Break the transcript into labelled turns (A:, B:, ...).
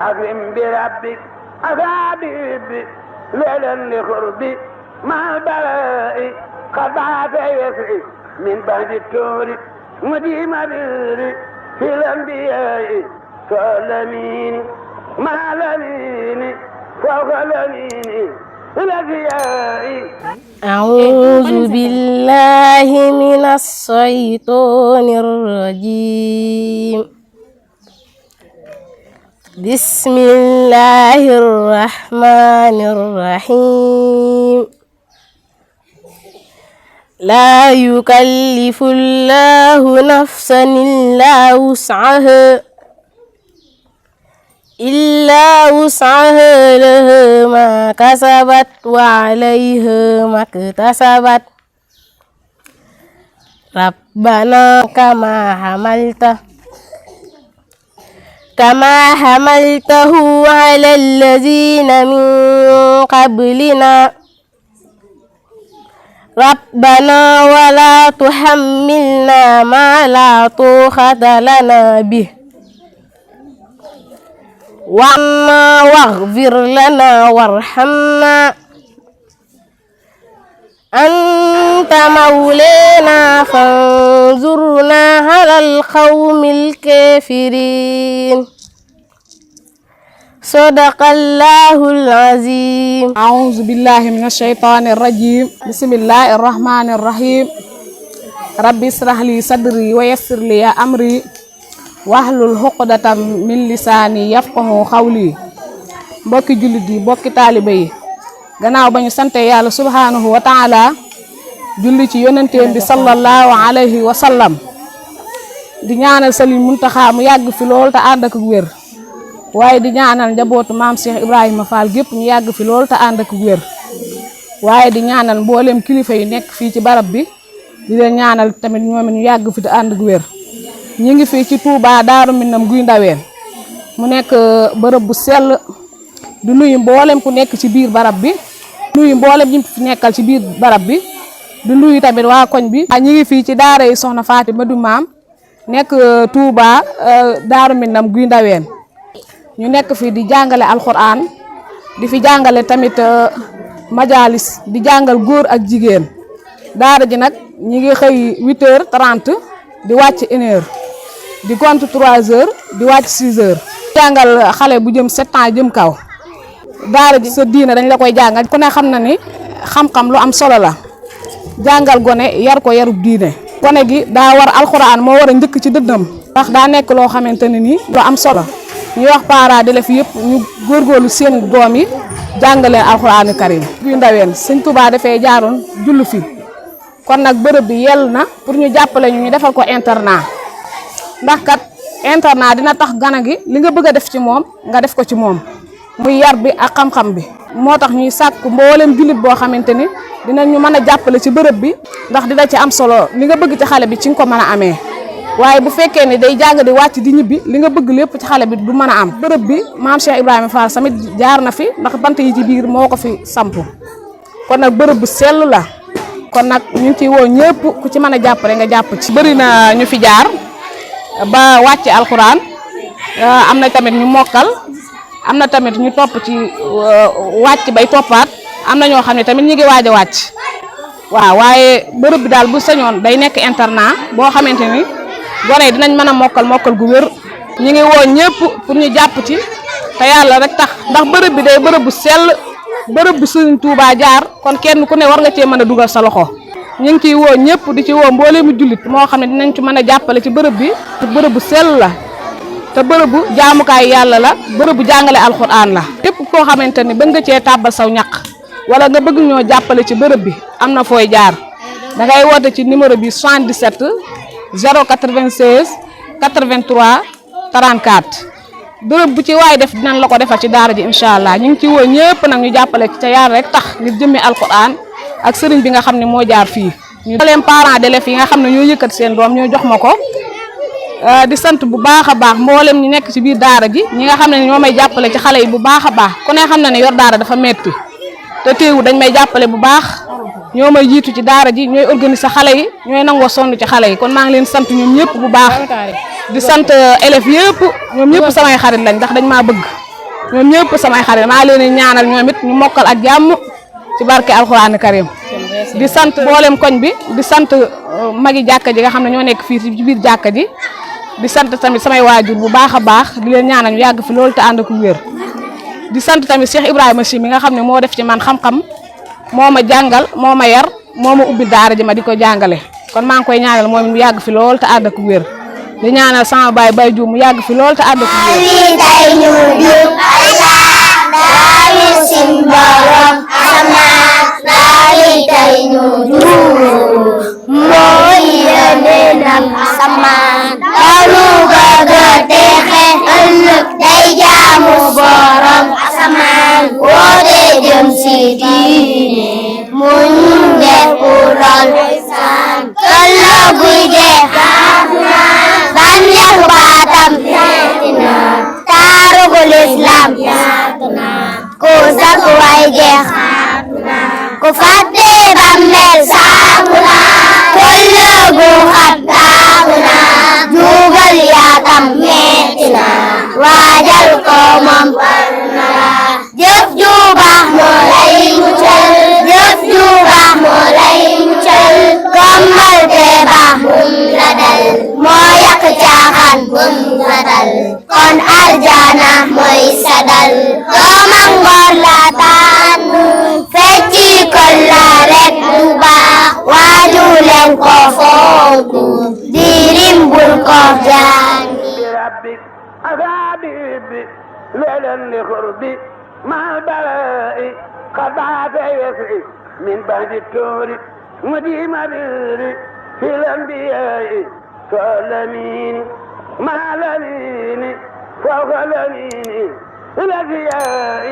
A: أكرم بربك أصابي ليلا لقربي مع البلاء قد بعث يسري من بعد التور مديم بيري في الأنبياء فالأمين مع الأمين فوق الأمين الأنبياء.
B: أعوذ بالله من الشيطان الرجيم. بسم الله الرحمن الرحيم. لا يكلف الله نفسا إلا وسعها لها ما كسبت وعليها ما اكتسبت. ربنا كما حملته على الذين من قبلنا ربنا ولا تحملنا ما لا طاقة لنا به واغفر لنا وارحمنا أنت مولانا فانظرنا على القوم الكافرين. صدق الله العظيم.
C: أعوذ بالله من الشيطان الرجيم. بسم الله الرحمن الرحيم. ربي اشرح لي صدري ويسر لي أمري wahlul uqdatam min lisaani yafqahu qawli. mbokki jullit yi mbokki taalibe yi gannaaw ba ñu sante yàlla subhanahu wa taala julli ci yonenteem bi sallallahu alayhi wa sallam di ñaanal Sëriñ Muntaxa mu yàgg fi lool te ànd ak wér waaye di ñaanal njabootu maam Cheikh Ibrahima Fall gépp ñu yàgg fi lool te ànd ak wér waaye di ñaanal mboolem kilifa yi nekk fii ci barab bi di leen ñaanal tamit ñoom ñu yàgg fi te ànd ak wér. ñi ngi fii ci Touba Daaru Minam Guy Ndaween mu nekk bërëb bu sell du nuyu mboolem ku nekk ci biir barab bi nuyu mboolem ñi fi nekkal ci biir barab bi du nuyu tamit waa koñ bi. ñi ngi fii ci daara yi Soxna Fatima du Maam nekk Touba Daaru Minam Guy Ndaween ñu nekk fii di jàngale alxuraan di fi jàngale tamit majalis di jàngal góor ak jigéen daara ji nag ñi ngi xëy 8h30 di wàcc 1h. di gont 3h di wàcc 6h. jàngal xale bu jëm 7 ans jëm kaw daara ji sa diina dañ la koy jàngal ku ne xam na ni xam-xam lu am solo la jàngal gone yar ko yarub diine. gone gi daa war alxuraan moo war a njëkk ci dënnam ndax daa nekk loo xamante ne nii lu am solo ñuy wax parents d'élèves yëpp ñu góorgóorlu seen doom yi jàngaleen alxuraanu karim. Guy Ndaween Sëñ Tuubaa dafay jaaroon jullu fi kon nag bërëb bi yell na pour ñu jàppale ñu defal ko internat. ndax kat internat dina tax gana gi li nga bëgg a def ci moom nga def ko ci moom muy yar bi ak xam-xam bi moo tax ñuy sàkk mboolem jullit boo xamante ni dinañu mën a jàppale ci bërëb bi ndax dina ci am solo li nga bëgg ci xale bi ci nga ko mën a amee waaye bu fekkee ni day jàng di wàcc di ñibbi li nga bëgg lépp ci xale bi du mën a am. bërëb bi maam Cheikh Ibrahima Fall samit jaar na fi ndax bant yi ci biir moo ko fi samp kon nag bërëb bu sell la kon nag ñu ngi ciy woo ñëpp ku ci mën a jàppale nga jàpp ci. bëri na ñu fi jaar ba wàcc alxuraan am na tamit ñu mokkal am na tamit ñu topp ci wàcc bay toppaat am na ñoo xam ne tamit ñi ngi waaj a wàcc waaw waaye bërëb bi daal bu sañoon day nekk internat boo xamante ni gone yi dinañ mën a mokkal gu wér. ñi ngi woo ñëpp pour ñu jàpp ci te yàlla rek tax ndax bërëb bi day bërëb bu sell bërëb bu Sëriñ Tuubaa jaar kon kenn ku ne war nga cee mën a dugal sa loxo. ñu ngi ciy woo ñëpp di ci woo mbooleemu jullit moo xam ne dinañ ci mën a jàppale ci bërëb bi bërëb bu sell la te bërëb bu jaamukaay yàlla la bërëb bu jàngale alxuraan la. képp koo xamante ni bëgg nga cee tàbbal saw ñaq wala nga bëgg ñoo jàppale ci bërëb bi am na fooy jaar da ngay woote ci numéro bi 77 096 83 34 bërëb bu ci waay def dinañ la ko defal ci daara ji incha allah ñu ngi ci woo ñëpp nag ñu jàppale ci te yàlla rek tax ngir jëmmi alxuraan ak sëriñ bi nga xam ne moo jaar fii. ñu leen parents d'élèves yi nga xam ne ñoo yëkkat seen doom ñoo jox ma ko di sant bu baax a baax mboolem ñi nekk ci biir daara ji ñi nga xam ne ñoo may jàppale ci xale yi bu baax a baax ku ne xam na ne yor daara dafa metti te teewu dañ may jàppale bu baax ñoo may jiitu ci daara ji ñooy organiser xale yi ñooy nangoo sonn ci xale yi kon maa ngi leen sant ñoom ñëpp bu baax di sant élèves yëpp ñoom ñëpp samay xarit lañ ndax dañ maa bëgg ñoom ñëpp samay xarit maa leen di ñaanal ñoom it ñu mokkal ak jàmm ci barke alxuraan karim di sant mboolem koñ bi di sant magi jàkka ji nga xam ne ñoo nekk fii ci biir jàkka ji di sant tamit samay waajur bu baax a baax di leen ñaanal ñu yàgg fi loolu te ànd ak wér di sant tamit Cheikh Ibrahima Sy mi nga xam ne moo def ci man xam-xam moo ma jàngal moo ma yar moo ma ubbi daara ji ma di ko jàngale kon maa ngi koy ñaanal moom mu yàgg fi lool te ànd ak wér di ñaanal sama baay Baye Diouf mu yàgg fi lool te ànd ak wér
D: ku fàtte bàmmeel saaku naa kulle gu xat daaku naa juugal yaatam metti naa waajal ko moom war na la jëf ju baax moo lay muccal jëf ju baax moo lay muccal kombal te baax bum la dal moo yàq caaxaan bum la dal kon aljana mooy sadal doomam ngor la tànn fecci kon la rek du baax waaju leen ko fonk dirim bul ko jàng
A: بربي أغابي ليلا لخربي مع البلاء خضعت يسري من بعد التور مديم بيري في الأنبياء فالأمين مع الأمين فوق الأمين الأنبياء